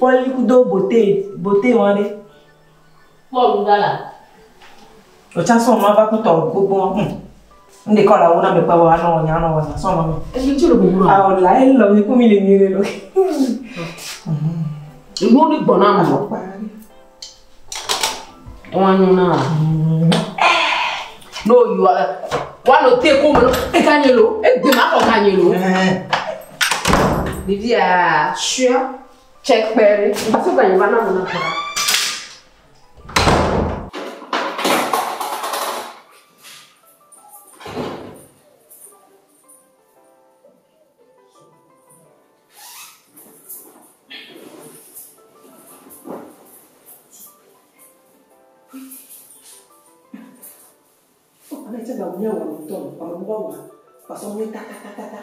Fɔli kudo beauté, beauté wa ɖe. Paul Dala. Otsa sɔn ma va kutɔ gbogbo. Nde kɔ la wo na me kpɛ wa nɔ nya nɔ nya sɔn ma me. Est-ce que tu le gbogbo? Awɔ la elɔ mi ko mi le nyuie ɖe lo. Nuwo ni gbɔna mɔ. Afɔkpa ɖe. Wa nyo na. No you are wa no te ko me no. E ka nye lo. E gbe ma xɔ ka nye lo. Ɖevia sure. Check pere. Baso ka nye va na mo na kura. Ame tse gba wònye wɔmetɔ ame gbogbo wa kpasɔ nyuie ta ta ta ta ta.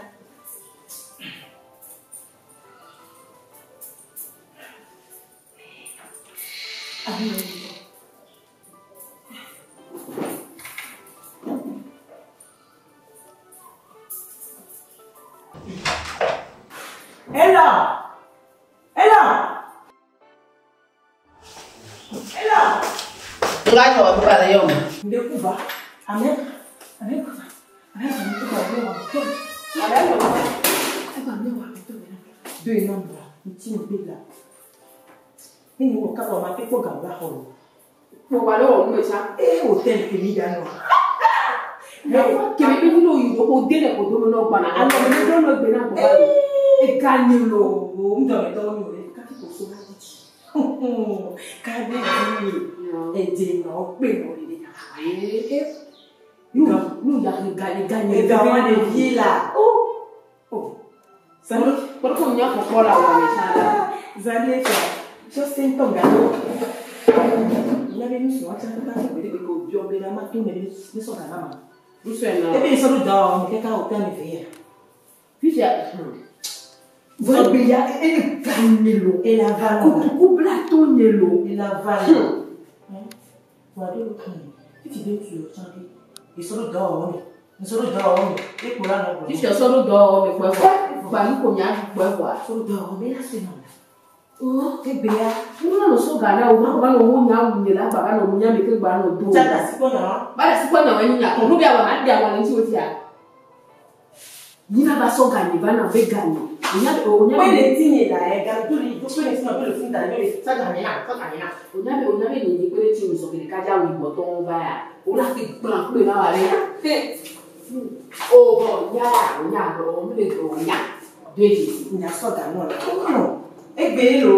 Ame wɔmetɔ. Ella! Ella! Ella! Nga nyɔ wa buka le yɔ me. Ndekuva. Amen. Amen. Amen. Do number. Nti mbila. Ni wo ka ba ma te ko gamba ho. Mo wa le wɔ nu me sa. Eh hotel ke mi da no. Kebe be no yi do ko de le ko do me no gbana. Alɔ me do no gbe na gbɔ. E ka nye lo. O ndo me to mi o ka ti ko so na di. Ka be di. E de no pe no le. Eh. Nu nu ya ke ga ga nye. E ga wa de vie là. Oh. Oh. Ça Kpɔɖo ko nya kɔkɔ la wɔ me sa. Zale fa. So senton galo. Nyabe nu so acha kata so bere ko bio be na ma to ne ne so gana ma. Musue na. E be so do do mi keka hotel mi fe. Fifia. Vɔ be ya e ga nye lo. E la va. Kotoku bla to nye lo. E la va. Wa do Titi de tu o change. E so do do mi. E so do do mi. E ko la no. Fifia so do do mi kpɔ kɔ. Gba nu ko nya kpɔ kɔ. So do do mi la se na. Oh. E be ya. Nu na no so ga na o ma ko ba no wo nya wu nye la gba ba no nya mi ke gba no do. Tsa da si ko na. Ba le si kpɔ nya wa nyi nya kɔ. Nu bia wa ma dia wa le ŋuti wo tia. Nyina ba so ga nye ba na be ga nye. Onya be onya Pe be le ti nye la e ga tu li do pe le si na pe le fun ta le be sa ga nye na sa ga nye na. onya be onya be nye nye kpe ɖe tsi wòzɔ ke ɖeka dza wu gbɔtɔ va ya. O la ke gblã kpe na wa ɖe. O bɔn nya ya onya o mi le o nya do edzi. Nya so ga no la. O E gbe lo.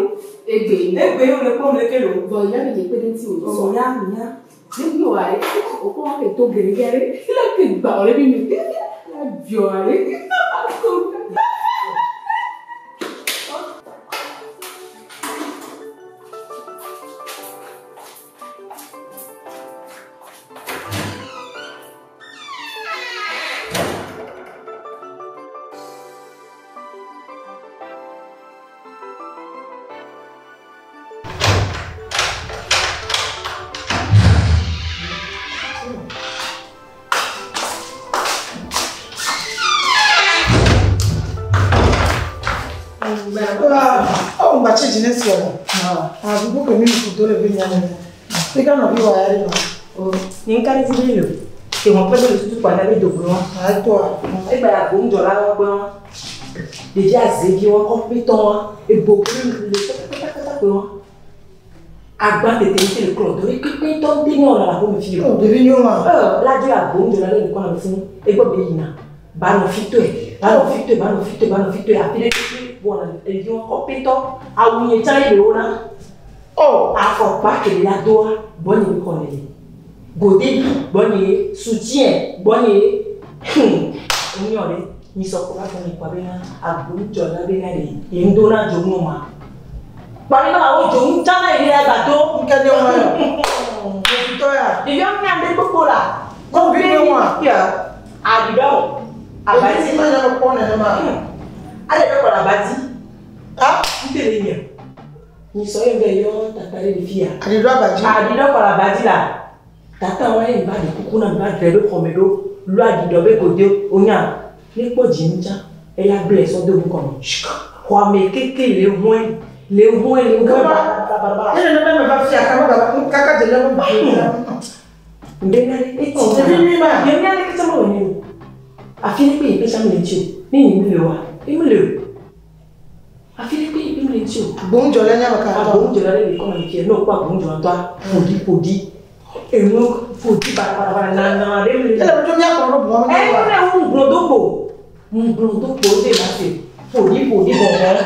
Egbe yi. E gbe o le ko le ke lo. Bɔn onya be nye kpe ɖe tsi wòzɔ. O nya nya. Ne mi wa ɖe o kɔ wa ke to gɛrɛgɛrɛ la ke gba o le bi mi la biɔ wa ɖe. Ah, oh, ma c'è Ginesiolo. Ah, comunque mi fu dove veniamo. Perché non vi vuoi no? O ni nkari ti be lo. Te won pe le tutu pa na be do bro. Ah, toi. E gba ya bo ndo la wa gbe won. Ɖevi azevi wɔn kɔƒetɔ wɔn ebo kple le kpakpakpakpa wɔn. Agba tete ŋuti le klɔ do ekpekpe tɔ ŋuti nye wɔna le aƒeme fi Oh, devi nyoma. Ɛ la dzo agbo ŋu dzona ɖe ŋkɔ na me fún egbɔ be yina. Ba nɔ fi tɔe, ba nɔ fi tɔe, ba nɔ fi tɔe, ba nɔ fi tɔe afi ɖe kpekpe wɔna ɖevi wɔn kɔƒetɔ. Awu nye tsã ye le wo na. Oh, Afɔkpa ke le la doa gbɔnye be xɔ ne le. Godebi gbɔnye ye, soutien gbɔnye ye. Enyɔ ɖe nyisɔ kɔ va gbɔnye kɔ bena agbonudzɔla bena ɖe ye ŋdo na dzonu ma. Kpani na wo dzonu tsã na ye ɖe agba do. nke nyoma yo. Ofito ya. Ɖeviwo nya ɖe gbogbo la. Kɔ vi nyoma. Ya. Aɖiɖɔ. Abati. Abati ma nya ko ne ma. Ale ɖe kɔ le abati. Ah, Ŋute le nya. Nyisɔ ye ŋgɛ yɔ tata ɖe le fia. adido abaji. Aɖiɖɔ kɔ le abati la. Tata wa ye va ɖe kuku na va dzrae ɖo xɔme ɖo. Lɔ aɖiɖɔ be gode wonya. Ne kpɔ dzinu tsã eya gblẽ sɔ do ŋkɔme. Xɔame keke le ʋue. Le hu le hu Kama. Ne ne me va fia kama kaka de le mo. Ndena e ti. Ni ma. Ye mi ale kete mo ni. Afi ni pe pe sa mi le ti o. Ni ni mi le wa. E mi le o. Afi ni pe pe mi le ti o. Bon jole nya ka. Agbóhùn jọlá lè kọ́ mi kí ẹ náà kó agbóhùn jọlá tó a pòdì pòdì. Èmi pòdì barabara nànà rẹ mi lè. Ele mo mi akọ ro bo Ẹ mo. ní ẹ̀hún gbọ̀ndógbò gbọ̀ndógbò ó dè láti pòdì pòdì gbọ̀ngàn.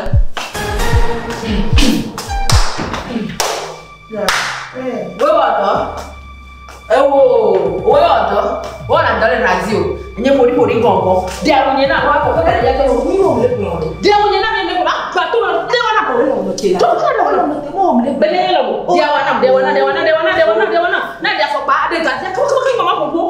Wo wɔ dɔ. Ewo wo wɔ dɔ. Wo wɔna dɔ le radio. Nye pori pori gɔngɔ. Di awu nye na wa kɔ kɛ kɛ kɛ. Mi ò lè gbọ̀n rẹ̀. Di awu nye na mi ne ko ba gba to na de wa na ko. Tó kí ló lọ mọ̀ ọ́ mi lè Bele yɛlɛ o. Di awa na di awa na di awa na di awa na di awa na di awa na. Na di afɔkpa de ga di kama kama kama mama koko.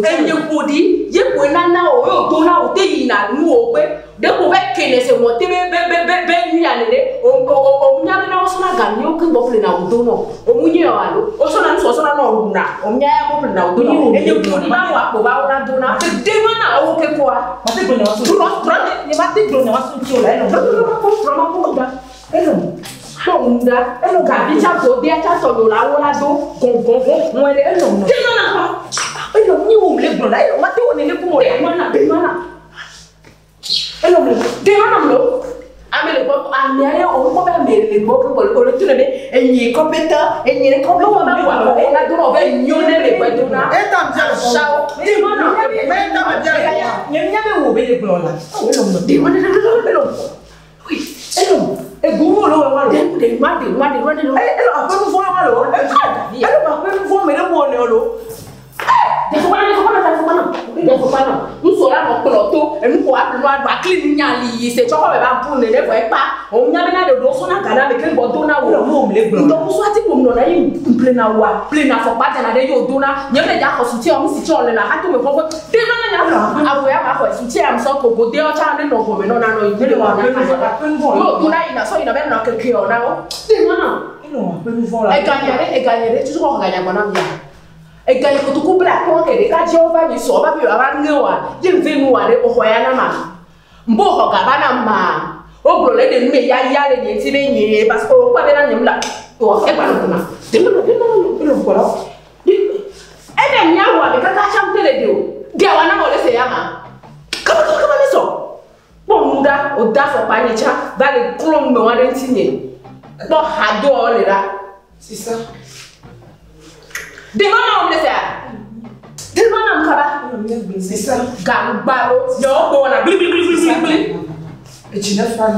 Enye kpodi ye kpoe nana o ye o do na o te yina nu o gbe de ko bɛ kene se wɔ te be be be be be nu ya nene o o o o nya be na o sɔna gami o ke gbɔ ƒle na o do nɔ o mu nye o alo o sɔna nu sɔ sɔna nɔ o na o nya ya ko ƒle na o do nɔ enye kpodi ba wa kpo ba wo na do na te de ma na o ke koa. Màtí gbọ̀n yàrá sùn. Trɔ trɔ Ni màtí gbọ̀n yàrá sùn tí o la ẹ̀ lọ. trɔ trɔ trɔ ma ko da Ẹ lọ. kpɔ ŋu da gavi tsa do de tsa sɔ do la wo la do gɔngɔngɔn ŋu ɖe Ẹ lọ nọ. de ma na kɔ. Ẹ lọ ní wo lè gbọ̀n la ẹ lọ màtí wo nílé kún wọ̀ De ma na de ma na. Ẹ lọ mọ̀. De ma na mlo. Ame le gbɔ ame aɖe o kpɔ be ame le gbɔ ke gbɔ le tu ne be enyi kɔmpita enyi ne kɔmpita ba wà lɔ la do na o bɛ nyo ne le gbɛ do na. E ta mi le fo. Sawo de ma na. Me ta mi le fo. Nye nya be wo be le gbọ̀n la. Ẹ lọ mọ̀. De ma na de ma Ẹ lọ. Ẹ lọ. Egun wo ló wà wà lọ. de ma de ma de ma de ma. Ẹ lọ àpẹnu fún wa lọ. Ẹ lọ àpẹnu fún mi lé wọ ni ọ lọ. Defokpana defokpana defokpana defokpana ŋutsu la nɔ kplɔ to enu ko aƒle nua do akli nu nya li yi se tsɔkɔ bɛ ba bu nene vɔ ekpa òun nya bena ɖeɖewo sɔna gana me ke ŋgɔ do na Ẹ wo. lọ mọ̀ lè gbọ̀n la. Ŋdɔkusu ati ƒom nɔna yi ƒlena wa ƒlena afɔkpa dana ɖe ye wòdona nye me dza xɔ sutie wɔm si tse wɔle na hato me xɔxɔ de nana nya awo ya ma xɔ sutie am sɔ kogo de ɔtsa ne nɔ gɔme nɔna nɔ yi ne wɔ na ye wòdona yina sɔ yina bɛ nɔ keke yɔ na wo de nana Ẹ lọ àpẹnu fún wa. eganya ɖe eganya ɖe tutu kɔ ganya gbɔna mia eganya kotoku bla kpɔ ke ɖeka dze wova nyi sɔ va be yewoava ŋe wa ye ŋve nu wa ɖe woxɔ ya na ma mbo xɔ gaba na ma wogblɔ le ɖe nu me yaya le nye ŋuti be nye parce que wokpɔ be na nye mu la wɔ egba nɔ gɔma deme nɔ deme nɔ Ẹ lọ kɔlɔ. ebe nya wɔ ame kaka tsam te le de o de awa na ma wòle se ya ma kaba kaba kaba mi sɔ kpɔ nu ɖa o da afɔkpa nye tsa va le klɔ nu me wa ɖe ŋuti nye kpɔ hadoɔ le ɖa. C'est ça. Dema na wɔm le sea? Dema na kaba. C'est ça. Ganugbalo. Yawo gbɔ wɔna gbiligbiligbiligbi. Et tu ne fais pas.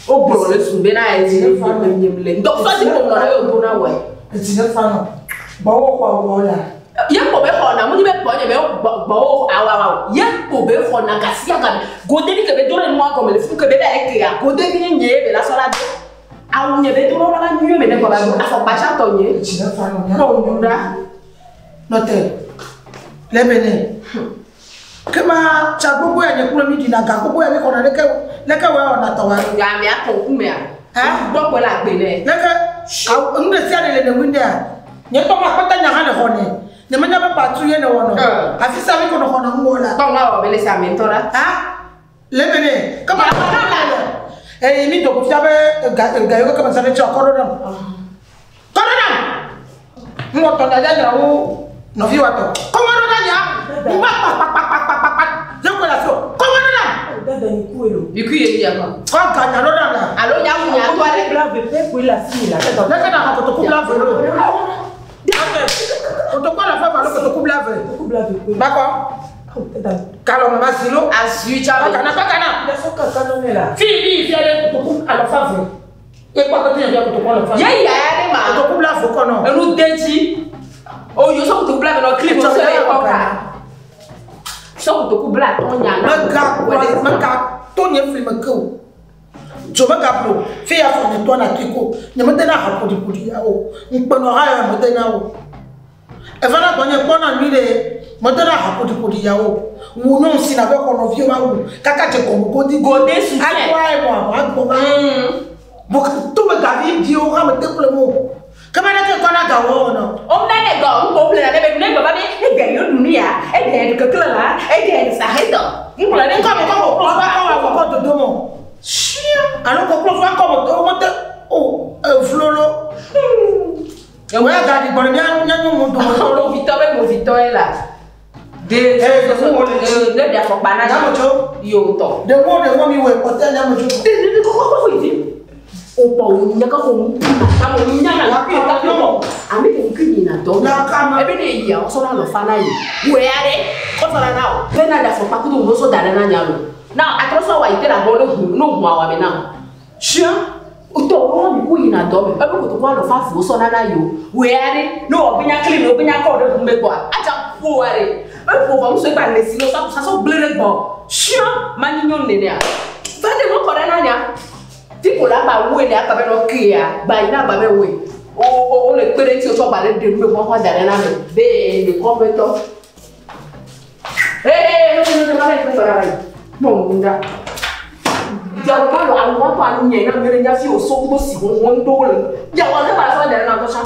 O gblɔ le sun bena ye dzi nyem le. Ŋdɔkɔsɔ ti ƒom nɔna ye o do na wɔe. Et tu ne fais pas. Bon, quoi, voilà. Ye kpo be xɔna mu nyi be kpɔ nye be gbɔwo awawa o. Ye kpo be xɔna gasia game. Godevi ke be do ɖe nua gɔme le fi ke be be ekea. Godevi nye nye be la sɔ la do. Awu nye be do ɖe la nyuie me ne gbɔ ba do. Afɔkpa tɔ nye. Et tu ne fais pas. Kpɔ nu ɖa. Note. Le bene. Kema tsa gbogbo ya nye kple mi ɖina ga gbogbo ya mi xɔna leke leke wɔ wɔna tɔ wa. Gamea kɔ ŋkumea. Hein? Gbɔgbɔ le agbe nɛ. Leke awu nu ɖe sia ɖe le ne ŋu nea. Nye tɔ ma kpata nya hã le xɔ nɛ. Nye menya be patu ye ne wɔnɔ. Eh. Afi sia mi ko ne xɔna ŋu wɔ la. Kpɔ ŋua wɔ be le se ame ŋutɔ ɖa. Ha? Le bene. Kema Ya, xɔna la. Eye mi dɔgɔ fia be ga ga yiwo keme sa ne tsɔ kɔ ɖo ɖam. Kɔ ɖo ɖam. Ŋu tɔ nya dzra wo nɔvi wa tɔ. Kɔ ɖo ɖa nya. Ŋu va kpakpakpakpakpa. Ye ko le asi o. Kɔ ɖo ɖam. Dada ni ku elo. Ikú ye mi yakɔ. Kɔ ga nya ɖo ɖam la. Alo nyawu nyatɔ aɖe. Bla ve pe koe la si la. Leke na xɔ kotoku bla ve ɖo. Kotoku le fɛ alo kotoku bla ve. Kotoku bla ve koe. Bakɔ. Dada. Kalɔ mama si lo. Azui tsa be. Bakana bakana. La sɔ kaka nɔ ne la. Fi mi fia ɖe kotoku alɔfa ve. Ye kpɔ kotoku fia kotoku alɔfa ve. Ye ya ya ɖe ma. Kotoku bla ve kɔnɔ. Enu de dzi. Oyo sɔ kotoku bla ve nɔ kili mo sɔ ye kɔ ka. Sɔ kotoku bla tɔ nya na. Mega kplɔ mega to nye fli me ke o. Dzo mega ƒo fi ya fɔ nye tɔ na tui ko. Nye mete na ha ƒoɖiƒoɖi ya o. Ŋukpenɔ hã ya mete na o. Eva na gbɔnye kpɔna nyui ɖe mete na ha ƒoɖiƒoɖi ya o. Wu nyɔnu si na be xɔ nɔviwo va wu kaka dze gɔme godi. Gode soutien. Akɔ ayi mɔ àmɔ agbɔ va. Bo to me gavi viwo hã mete ƒle mo. Kema ɖeke kɔ na gawɔ wɔnɔ. Om na ne gɔ ŋkɔ ƒle na ne be ne gbɔ ba be egbe yio ɖu nu ya egbe yio kekle la egbe yio sa he dɔ. Ŋkplɔ ne Ŋkɔ me kɔ kɔ kplɔ va kɔ wɔ kɔ dodo mɔ. Alo kɔ kplɔ va kɔ mo mete o. Wo ya gaɖi gbɔ ɖe mía mía nyɔnuwo dometɔ ɖewo. Movitɔ be movitɔ ye la. De Eh, wo le dzi. ne ɖe afɔkpa na Nyametso. Yo tɔ. Ɖewo ɖewo mi wɔe kpɔtɛ nyametso. O kpɔ wo nya ka ko na mo nya na ku ta ko. Ame ke ku ni na dɔ. Nakama. Ebe ne yi a so na lo fa na yi. We ya de ko fa na o. Be na da fɔkpa kudo mo so da na nya lo. Na atro so wa ite la bo no hu no hu awa me na. Chien o tɔ wo mi ku yi na dɔ me. Ebe ko to ko lo fa fu so na na yo. We ya de no o binya clean o binya ko de hu me ko a. Aja po wa de. E po va mo so gba le si lo sa sa so ble de gbɔ. Chien ma ni nyo ne ne a. Va de mo ko de na nya. Ti ko la ba wo le akpa be no ke ya. Ba ina ba be wo. O o o le kpe ɖe ŋuti o tsɔ gba ɖe ɖe nu be kɔ da ɖe na me. Be le kɔƒe tɔ. Ee, no no no ma le kpe ɖa va yi. Kpɔ nu ɖa. Diawo ma lɔ awu wɔtɔ anyi nye na mi ɖe nya fi o so kudo si wɔn ɖo le. Diawo ne ba sɔ da ɖe na tɔ sa.